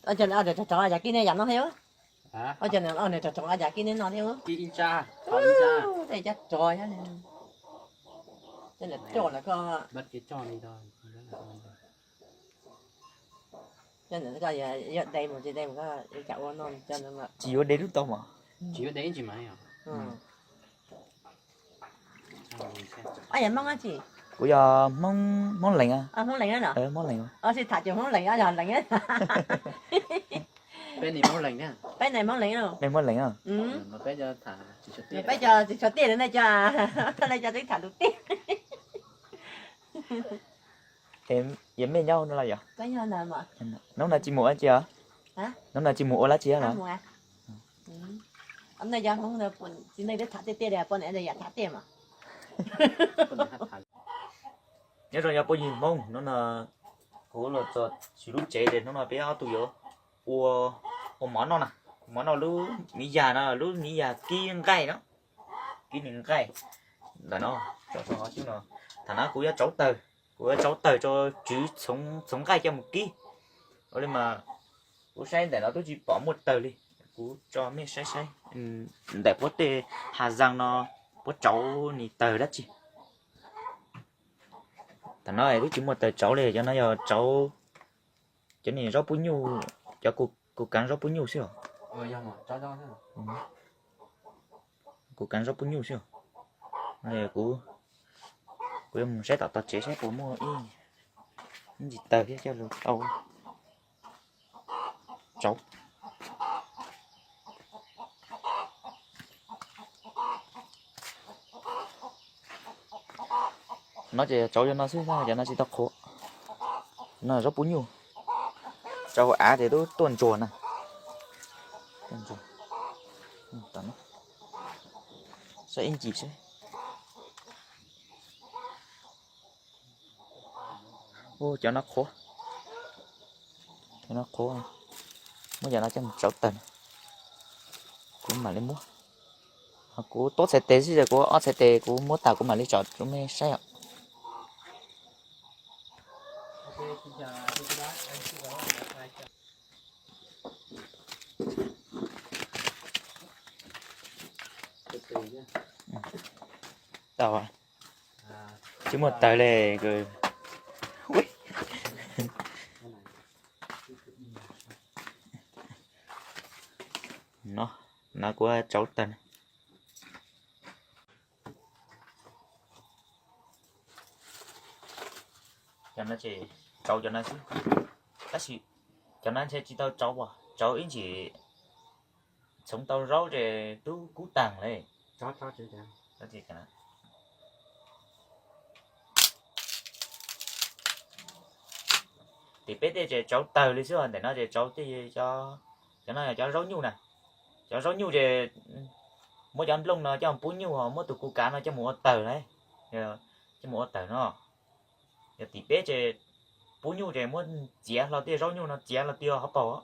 Cov rog rog yam kib nej yam no thiab. Cov rog rog yam kib nej no thiab. Tej cov rog thiab. Cov niam roj na koj. Cov niam koj yog de mus tsis de mus koj yuav cas ua no cov no. Tsis yuav de lub tau mas. Yog Hmoob dab tsi? Kuv yog Hmoob, Hmoob Lees. Hmoob Lees no. Hmoob Lees. Tham cov Hmoob Lees yog Lees. Peb Hmoob Lees, Hmoob Lees. Peb cov tsis tshua tiaj, nej cov twb tham lus tiaj. Yog mej nyob no los yog? Hnub no tsis mus ua tsi os? Hnub no tsis mus ua dab tsi los? Nyob zoo yog phooj ywg Hmoob, hnub no kuv los txog tsis lub tsev ces hnub no peb ob tug yuav ua, ua mov noj na, mov noj lub miv yag no, lub miv yag kib nqaij no, kib nqaij ntawm no, tso rau hauv xwb no. Thaum no kuv yuav tsauv tawg, kuv yuav tsauv tawg tso tswv txhoov nqaij coj mus kib. Ua li mas kuv saib ntawm no twb tsis pom muaj tawg li, kuv tso mej saib saib ntawm puab tej hav zaj no puab tsauv nis tawg dab tsi. Thaum no twb tsis muaj tawg tsauv li, cov no yog tsauv, cov niag zaub puab nyuj, cov kuv kaav zaub puab nyuj xwb os. Kuv kaav zaub puab nyuj xwb os. Kuv, kuv yuav mus saib tom tog tsev saib puas muaj ib ntsis tawg thiab coj los tau tsauv. No ces tsauv cov no xwb, cov no tsis tau qhuav. No zaub puab nyuj, tsauv hauv av ces twb tuaj ntsuag na. Saib ib ntsis seb. Ua cov no qhuav, cov no qhuav, muab cov no coj mus tsauv tawg, kuv mam li muab. Kuv tuab txhais tes xwb, kuv ob txhais tes kuv muab tas kuv mam li tsom rau mej saib os. Tau, tsis muaj tawg li. No, no kuv tsauv tawg. Cov no ces tsauv cov no xwb, tab sis cov no ntshe tsis tau tsauv, tsauv ib ntsis txhoov tau zaub ces twb kub tag li. Tim peb tej ces tsauv tawg li xwb, ntawm no ces tsauv tej, cov no yog cov zaub nyuj na. Cov zaub nyuj ces muab cov nplooj no coj pub nyuj, muab tus kuv kav no coj mus ua tawg lauj, coj mus ua tawg no. Yog tim peb ces pub nyuj ces muab txiav hlo tej zaub nyuj no txiav hlo tiag hauv paus.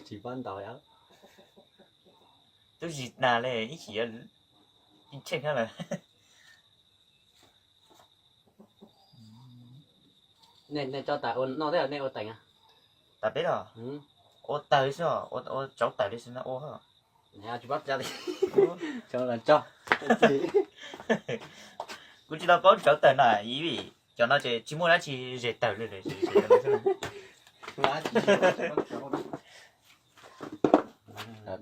Tsis pab ntaus, twb zis nag li ib chim tsheej thiab lawm. Nej tso tas ua noj thiab nej ua teem? Tas peb los ua tawg xwb, ua tsauv tawg li xwb no ua. Kuv tsis tau paub tsauv tawg na, cov no ces tsis muaj dab tsi ze tawg li.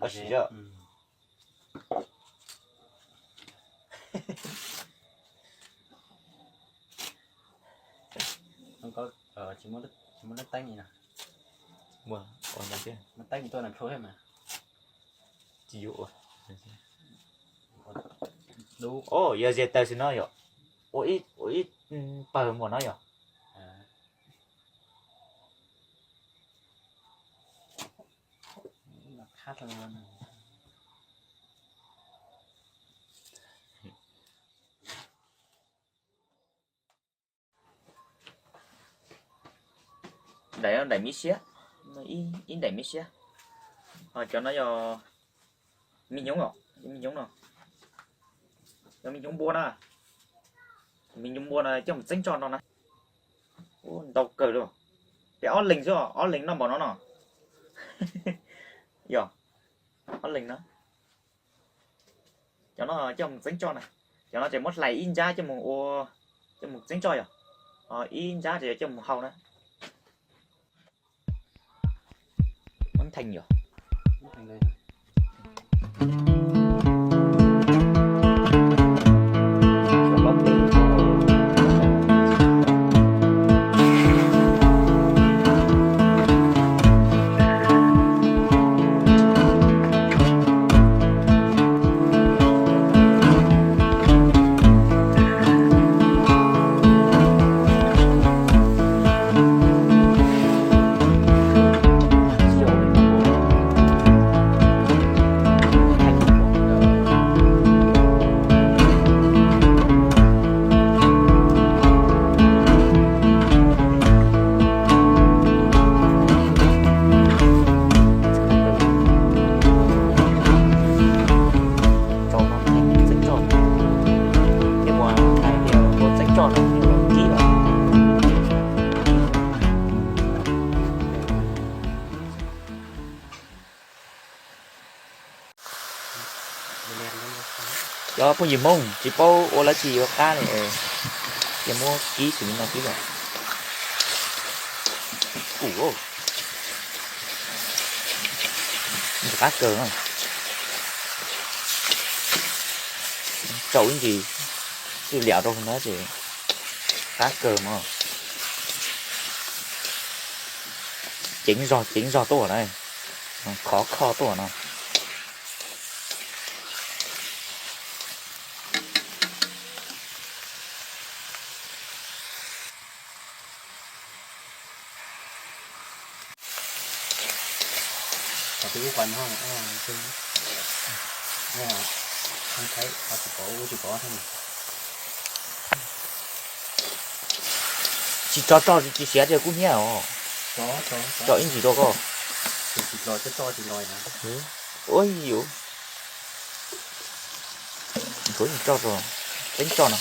Koj siv. Tsis muaj lub teeb li no. Muaj teeb tuaj na plhu thiab mas. Tsis yuav ua. Yog ze taw xwb no yom. Ua ib pawg muag no yom. Daim, daim mib siab, ib daim mib siab. Ho cov no yog me nyuv os, me nyuv no, yog me nyuv npua na. Me nyuv npua no coj mus txeeb tsoj no na. Ntau kawg li. Peb ob leeg xwb, ob leeg noj npaum no no. Yog ob leeg no. Cov no coj mus txeeb tsoj na. Cov no ces muab hlais ib nrab coj mus ua, coj mus txeeb tsoj yog. Ib nrab ces coj mus hau na. Muab ntheej yog. Rau no txeeb tsoj, ces ua hais tias ua txeeb tsoj no kib lawm. Cov phooj ywg Hmoob tsis paub ua lawv tsis yuav qab li, ces muab kib xws li no kib yom. Kuj, ntxim qab kawg. Rau ib ntsis txwj liam rau na ces qab kawg mas. Ceev zog ceev zog tuaj na, khov kho tuaj no. Tsis tso tsoj tsis siav ces kuj hnyiab os. Tso ib ntsis rau koj. Ua yus, tsoj, txeeb tsoj no.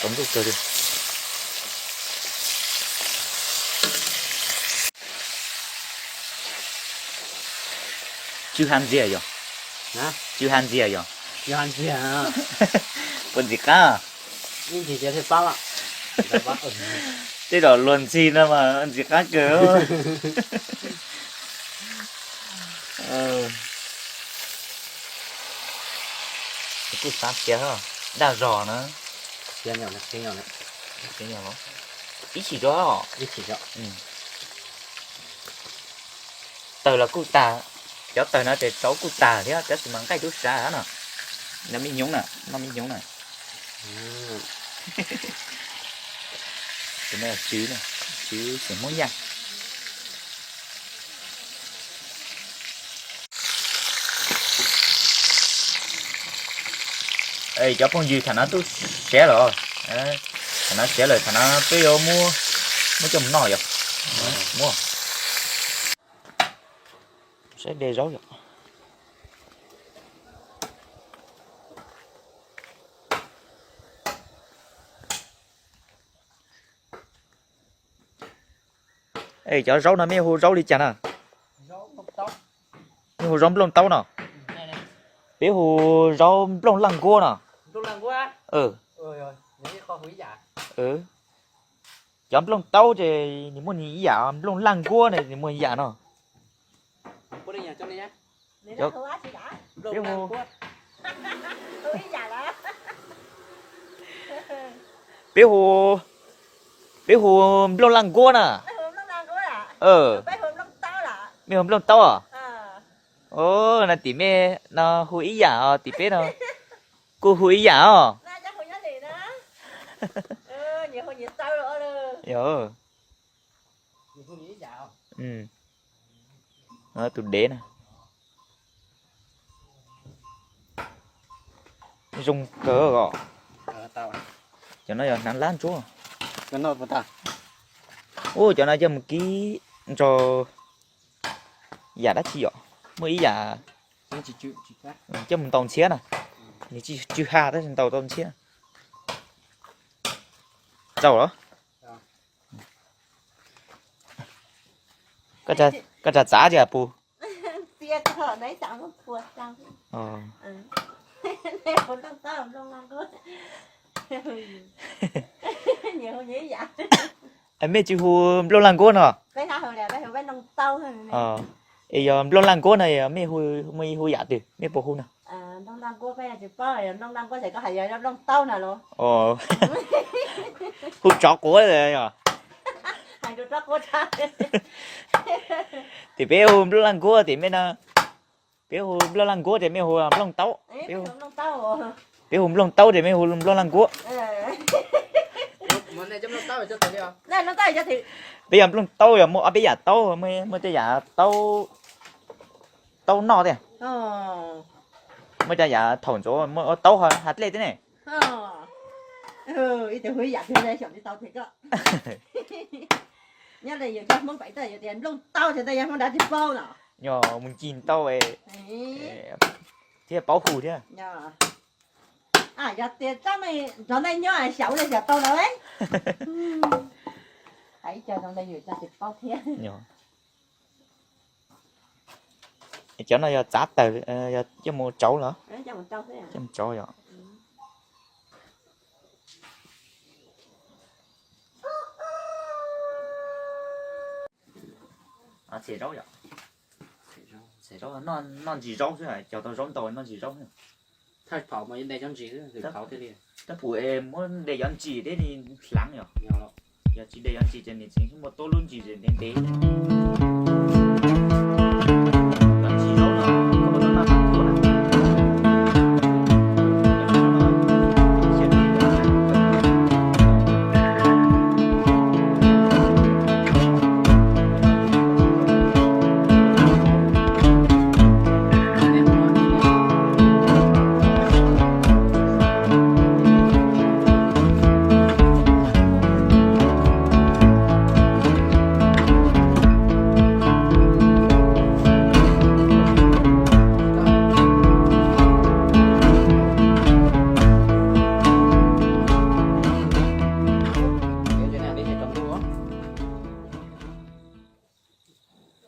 Tau ntuj kawg li. Tsw ha ntxiag yog, tsw ha ntxiag yog, puas ntxim qab? Tej zaum luag ntxhi no mas ntxim qab kawg. Kuj xav siav, daj zog na. Ib chim rau. Tawg los kuj tag, cov tawg no ces rauv kuj tag thiab, tab sis mas nqaij tub sab no. No me nyuv na, no me nyuv na. Tus no tswv, tswv xeem Hmoob Yaj. Cov phooj ywg, tham no twb siav lawm, tham no siav lawm, tham no peb yuav muab, muab coj mus noj yom. Muab saib de zaub yom. Es cov zaub no mej hu zaub li cas na? Mej hu zaub nplooj taub no. Peb hu zaub nplooj laj nkuab no. Cov nplooj taub ces nws muaj nws ib yam, nplooj laj nkuab ne nws muaj ib yam no. Peb hu, peb hu, peb hu nplooj laj nkuab na. Mej hu nplooj taub. Os, no tim mej no hu ib yam os, tim peb no kuj hu ib yam os. Tus dev na zoo kawg os. Cov no yog hnav lab ntsuab. Ua cov no coj mus kib nrog yam dab tsi os, muaj ib yam coj mus ntaus ntxhiab na, nws tsis tsw ha tab sis ntaus tau ntxhiab. Txaus los? Koj tsa txav tsis pus? Mej tsis hu nplooj laj nkuab no? Es yog nplooj laj nkuab no mej hu, muaj ib hu yam twg mej puas hu no? Hu tsov quav yog. Tim peb hu nplooj laj nkuab tim mej no, peb hu nplooj laj nkuab ces mej hu nplooj taub. Peb hu nplooj taub ces mej hu nplooj laj nkuab. Peb yog nplooj taub yog muaj ob peb yam taub, muaj tej yam taub noj thiab, muaj tej yam thaum ntxuav muaj ua taub ha dlej thiab ne. Yog mus ncig tau thiab paub hu thiab. Yog tias tsob me nrog ntej nyob xyaum li xyaum tau no, hais ib co zoo li yus tsis paub thiab. Cov no yog txav tawm, coj mus tsauv los? Coj mus tsauv yom. Txhia zaub yom. Txhia zaub, noj ntsis zaub xwb, cog tau zaub ntau noj ntsis zaub xwb. Tab pum muab nte cov ntsis thiab li hlaav yom. Yog tsis nte cov ntsis ces nws tseem muaj tuab lub ntsis ntev ntev.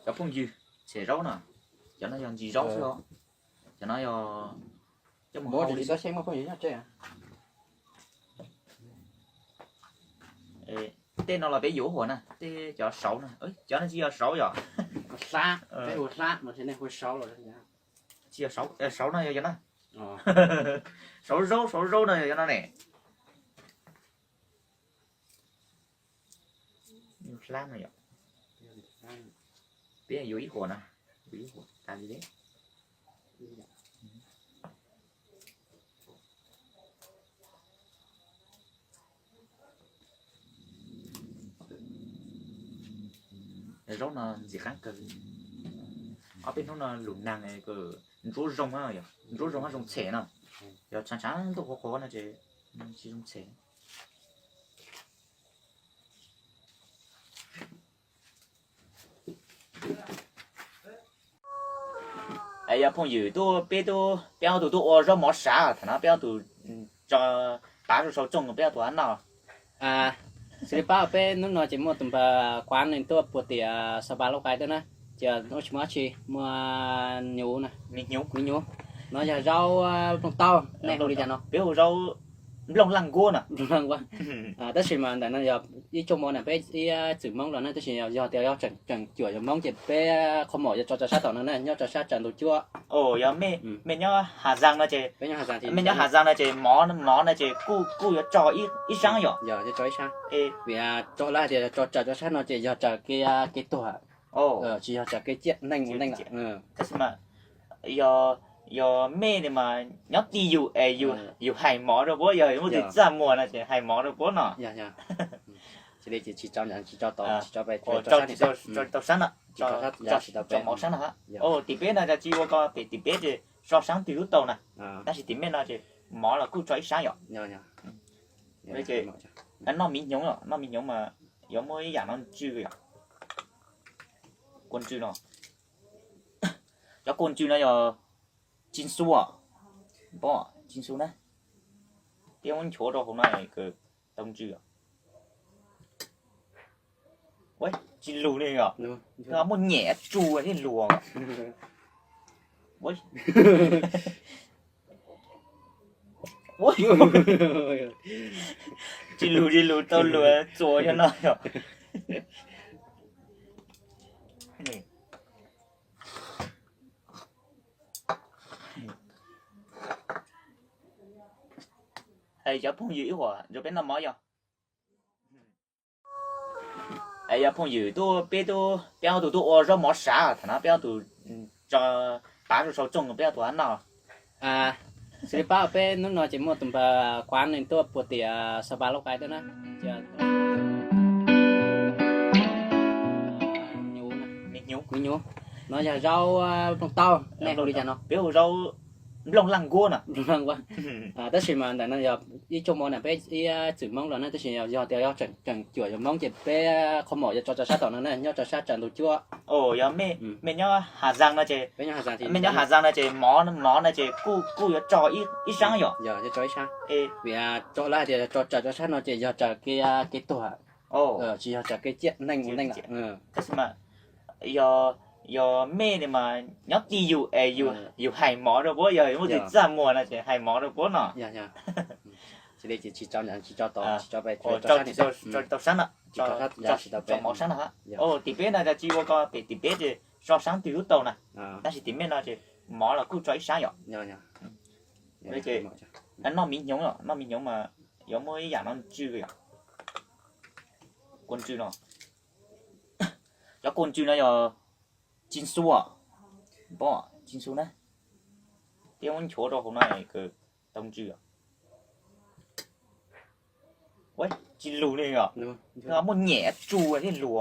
Cov phooj ywg, txhia zaub no, cov no yog ntsis zaub xwb os. Cov no yog coj mus hau li. Tej no los peb yuav huam na, tej cov saud na, cov no tsis yog saud yom. Tsis yog saud, saud no yog cov no. Saud zaub, saud zaub no yog cov no ne. Hlab no yom. Peb yuav ib huam na, yuav ib huam tas li. Zaub no ntxim qab kawg. Ob peb hnub no lus nag, ntsuab zoo, ntsuab zoo zoo txhem no. Yog tshav tshav ntuj qhuav qhuav no ces tsis zoo txhem. Yog phooj ywg tuaj, peb tuaj, peb ob tug tuaj ua zaub mov sav, thaum no peb ob tug tso, pav rau saum tsooj peb ob tug noj. Xws li pab peb hnub no ces muaj tus npawg Kuav nws tuaj puag tim Sa Pas Lauj Kais tuaj na, ces ua tsis muaj dab tsi, muaj nyuv na, me nyuv. No yog zaub nplooj taub, nej hu li cas no? Peb hu zaub nplooj laj nkuab no. Tab sis mas ntawm no yog ib cuaj hmo na peb ib txwm Hmoob los na, tab sis yog tias yog tseem cuam yog Hmoob ces peb qhov mom yuav tso rau sab tom no na, nyob rau sab tsawv ntug cuab. Yog mej nyob Hà Giang no ces, mej nyob Hà Giang no ces mov no ces kuj yuav tso ib sab yom. Vim tso lawv hais tias tso tsawv rau sab no ces yog tsawv kev tuag, tsis yog tsawv kev ciaj neeg mus neej. Tab sis mas yog mej mas nyob tij yus es yus hais mov rau puab, yog muaj tus txaj muag no ces hais mov rau puab no. Tsis tso, tsis tso tau sab no, tso mov sab no. Tim peb no tsis ua ko, tim peb ces tso sab twg kuj tau na, tab sis tim mej no ces mov los kuj tso ib sab yom. Noj miv hnyuv, noj miv hnyuv mas yuav muaj ib yam no ntsw yom. Kua ntsw no, cov kua ntsw no yog tsis xu, pom tsis xu na, thiab muab nchuav rau hauv no tau ntsw. Tsis lug li os, muaj nyem tsu thiab lug. Tsis lug, tsis lug tau lug txuas yog no yog. Cov phooj ywg ib huam nrog peb noj mov yog. Yog phooj ywg tuaj, peb tuaj, peb ob tug tuaj ua zaub mov sav, thaum no peb ob tug tso pab rau saum tsooj peb ob tug noj. Xws li pab peb hnub no ces muaj tus npawg Kuav nws tuaj puag tim Sa Pa Loj Kais tuaj na. Miv hnyuv no yog zaub nplooj taub, nej hu li cas no? Peb hu zaub nplooj laj nkuab no. Tab sis mas ntawm no yog ib cuaj hmo na peb ib txwm Hmoob los na, tab sis yog tias yog tseem cuam yog Hmoob ces peb qhov mom yuav tso rau sab tom no na, nyob rau sab tsawv ntug cuab. Yog mej nyob Hà Giang no ces, mej nyob Hà Giang no ces mov, mov no ces kuj yuav tso ib sab yom. Vim tso lawv hais tias tso tsawv rau sab no ces yog tsawv kev tuag, tsis yog tsawv kev ciaj neeg mus neej. Tab sis mas yog mej mas nyob tij yus es yus hais mov rau puab, yog muaj tus txaj muag no ces hais mov rau puab no. Tsis tso, tsis tso tau, tsis tso tau sab no, tso mov sab no. Tim peb no tsis ua ko, tim peb ces tso sab twg kuj tau na, tab sis tim mej no ces mov los kuj tso ib sab yom. Noj miv hnyuv, noj miv hnyuv mas yuav muaj ib yam no ntsw yom. Kua ntsw no, cov kua ntsw no yog tsis xu, pom tsis xu na, thiab muab nchuav rau hauv no tau ntsw. Tsis lug li os, muaj nyem tsu thiab lug.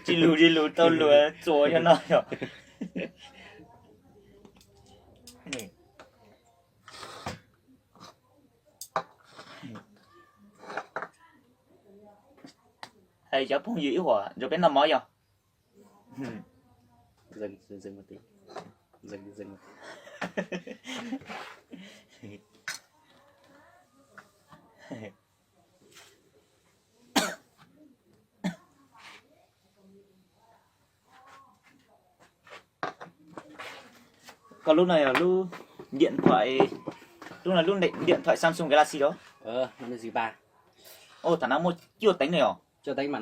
Tsis lug, tsis lug tau lug txuas yog no yog. Cov phooj ywg ib huam nrog peb noj mov yog. Koj lub no yog lub điện thoại, lub no lub điện thoại Samsung Galaxy los? Tham no muaj cuaj teev no yog? Cuaj teev no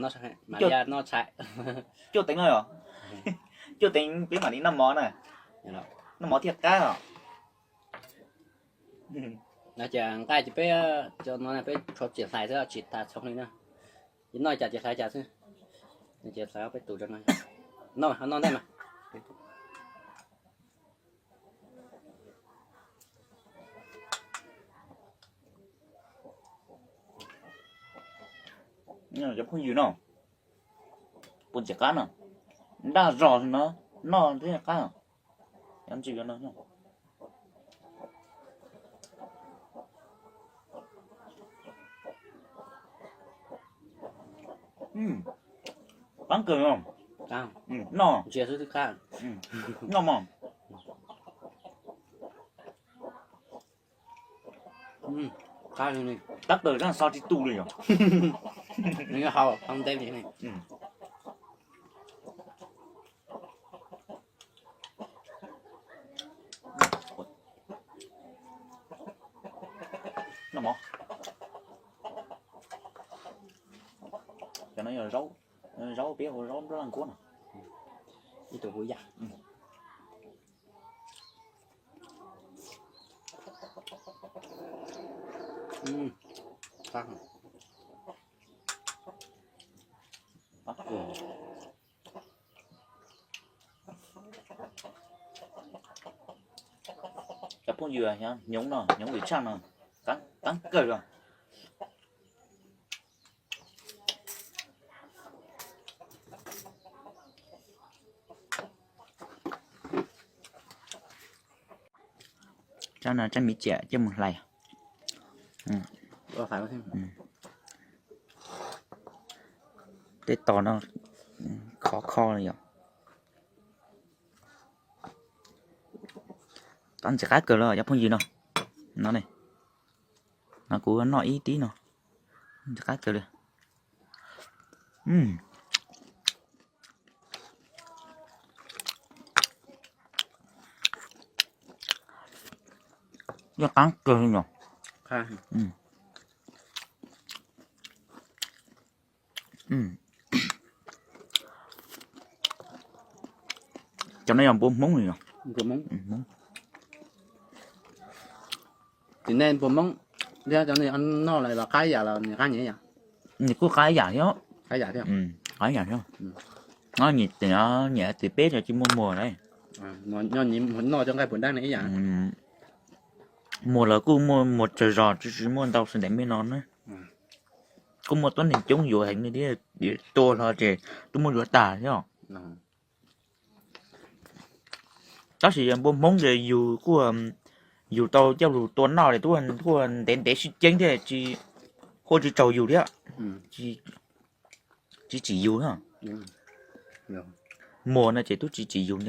yog? Cuaj teev peb mam li noj mov na. Noj mov thiaj qab os. No ces nqaij ces peb, no peb tshuav txiav hlais xwb, tsis tas txhoov li na. Ces noj cas txiav hlais cas xwb. Txiav hlais peb tus no. Noj, noj ntej mas. Cov phooj ywg no, puas ntxim qab no, nraj zog no, noj thiaj qab. Qab kawg no. Noj, noj mas. Qab kawg, zaj xo tsis tu li yom. Nws haus, haus ntev li ne. Mov. Cov no yog zaub, zaub peb hu zaub nplooj laj nkuab no. Ib tug hu yam. Cov phooj ywg, hnyoob no, hnyoob ywg tshaj no, qab kawg los. Tsab no tsab miv ciam coj mus hlais. Tej tos no khov kho li yom. Tab ntxim qab kawg los cov phooj ywg no. No ne, no kuv noj ib tib no, ntxim qab kawg li. Yog qab kawg li no. Cov no yog npua Hmoob li os. Tim nej npua Hmoob thiab cov nej noj los qab yam los nws qab nyiam yam? Nws kuj qab yam thiab. Qab yam thiab. Qab yam thiab. Nyiam, nyiam tim peb tsis muaj muag lawm. Noj cov nqaij puas dab no ib yam. Muag los kuj muaj muag tsawg zos, tsis muaj ntau xwb ntawm mej no na. Kuj muaj tuab neeg coob yuav heev li thiab, tua hlo ces twb muab yuav tag thiab. Tab sis yog npua Hmoob ces yus kuj, yus tau coj lug tua noj ces kuj ntev ntev sib ceeb thiab, huaj tsis tsaug yus thiab, tsis tsim yus. Muag no ces twb tsis tsim yus,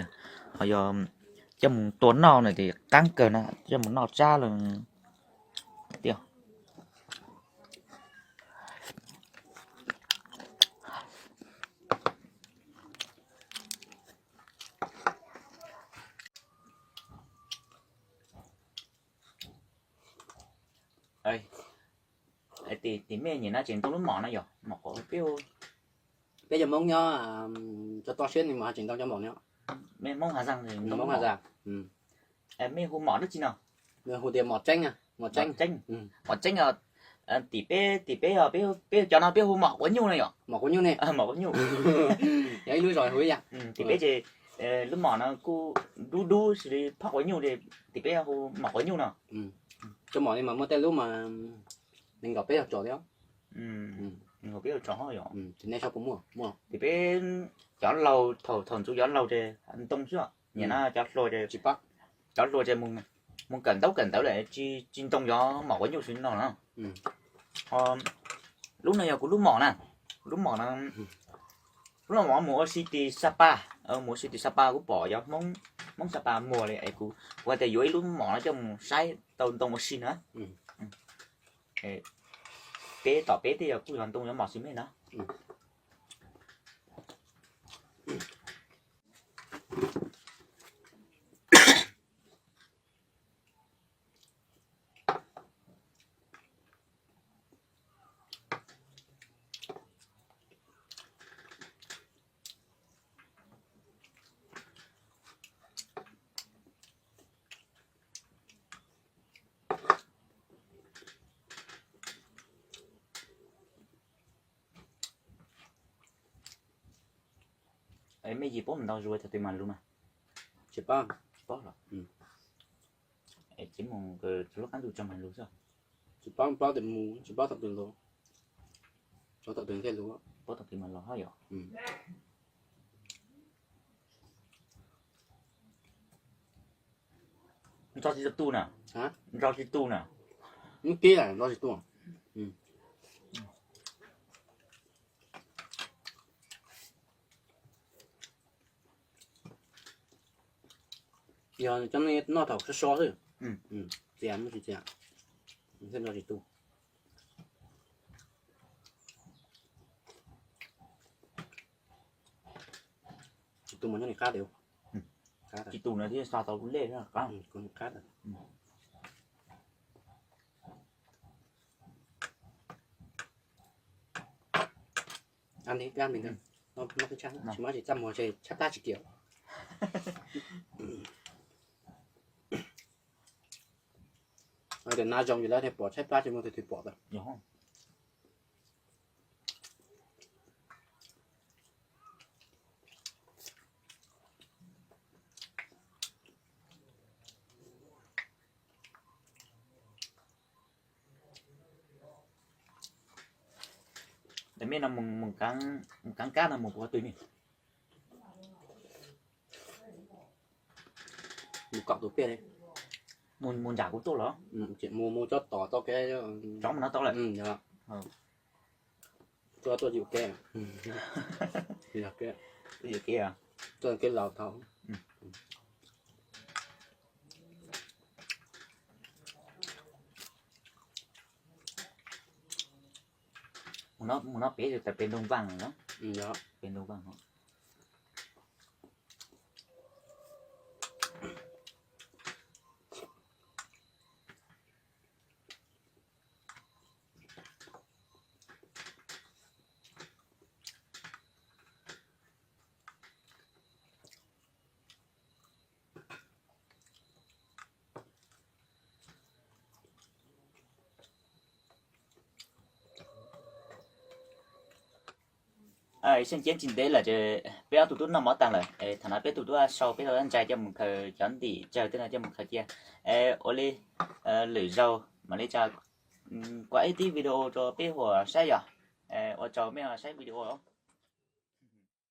ho yog coj mus tua noj no ces qab kawg no, coj mus noj tsab los tiag. Tim mej nyiam na tseem ntoo lub mom no yog mom qhuav peb, peb cov Hmoob nyob tso toj siab ni mas tseem ntoo cov mom no. Mej Hmoob Hà Giang, Hmoob Hà Giang. Mej hu mom dab tsi no? Hu tias mom tseeb, mom tseeb. Mom tseeb, tim peb, tim peb, peb cov no peb hu mom quav nyuj no yom. Mom quav nyuj ne. Mom quav nyuj. Yog ib lub zos hu ib yam. Tim peb ces lub mom no kuj dub dub xws li phoj quav nyuj, tim peb hu mom quav nyuj no. Cov mom li mas muaj tej lub mas nees nkaum peb caug tsom thiab. Nees nkaum peb caug tsom yom. Tim nej sab puas muaj? Tim peb cov laus, thaum ntxov cov laus ces ntoo xwb, nim no cov hluas, cov hluas ces mus kawm ntaub kawm ntawv lawm, tsis ntoo cov mom quav nyuj xwb no na. Lub no yog kuv lub mom na, lub mom no, lub mom mus ua si tim Sapa, mus ua si tim Sapa kuv pom cov Hmoob Sapa muag li es kuv, kuv hais tias yuav ib lub mom no coj mus saib tau ntoo ua si na. Peb tom peb tej yog kuj yog ntoo cov mom xwb mej na. Mej yim paub mus ntaus zus thaum twg mas lug na? Tsis paub, tsis paub los? Tsis mus, lub qab ntuj tso mas lug xwb. Tsis paub, paub tias mus, tsis paub thaum twg lug. Thaum twg thiaj lug, paub thaum twg mas los hab yom. Ntso tsis tu na. Ntso tsis tu na. Ub kib ntso tsis tu. Yog cov no noj thaum so so xwb. Txias muaj tsis txias, thiaj ntso tsis tu. Tsis tu mas nyob li qab tiag. Tsis tu no thiaj xa tau lub lej qab. Qab. Kuv qab. Noj peb tsab, tsis muaj tsis txaj muag, tshaib plab tsis kiag. Tias nas zoo ces lawv thiaj pom, tshaib plab tsis muaj tus twg pom tau. Ntawm mej no mus kaav kab no mus puas qhov twg ne? Mus kom tus pej, mus nram kuv tuaj los? Mus mus cov tom tau kev, tsov mus no tau lawm. Tuaj tuaj yus kev, yus kev, tuaj kev laus tau. Mus no pem tas pem Ntoo Vaaj no, pem Ntoo Vaaj. Seej ceeb tsis ntev lawm ces peb ob tug tub noj mov taag lawm, thaum no peb tug tub sau peb tau ntsis coj mus khaws cov ntim tsawg tej no coj mus khaws cia. Ua li lwm zaug mam li tso kuv ib tib video rau peb hu saib yom. Ua tsaug mej saib video.